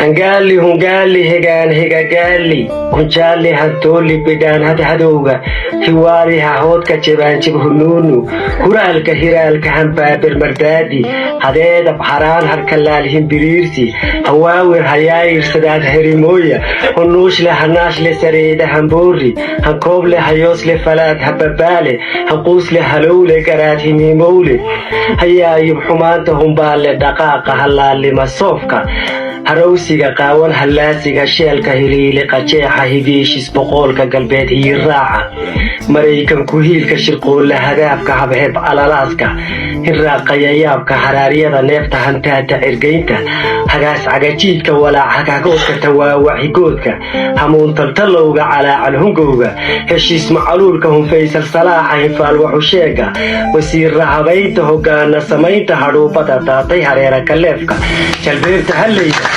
Hangaali, hungaali, hegaan, hegagaali, hunjaali, hantooli, bidhaan, hadhadowga, hiwaali, hahoodka, jebaanjib, hunuunu, huraalka, hiraalka, hambaabir, mardaadi, hadeedab, haraan, harkalaal, himbiriirsi, hawaawir, hayaayir, sadaad, herimooya, hunuushle, hanaashle, sareeda, hamboori, hankooble, hayoosle, falaad, hababaale, hanquusle, halowle, garaad, himiimowle, hayaayib, xumaanta, humbaale, dhaqaaqa, halaalima, soofka, harowsiga, qaawan, hallaasiga, sheelka, hiliili, qajeexa, higiishis, boqoolka, galbeed, hiyiraaca, maraykanku, hiilka, shirqoolla, hadaafka, habheb, alalaaska, hinraaqayayaabka, haraaryada, neefta, hantaata, cirgaynta, hagaas, cagajiidka, walaac, hagagoodka, tawaawac, higoodka, hamuuntaltalowga, calaacal, hungowga, heshiis macaluulka, hunfaysal, salaaxa, hinfaalwaxusheega, wasiirra habaynta, hogaana samaynta, hadhuubada daatay, hareera kaleefka, jalbeebta, hallayda.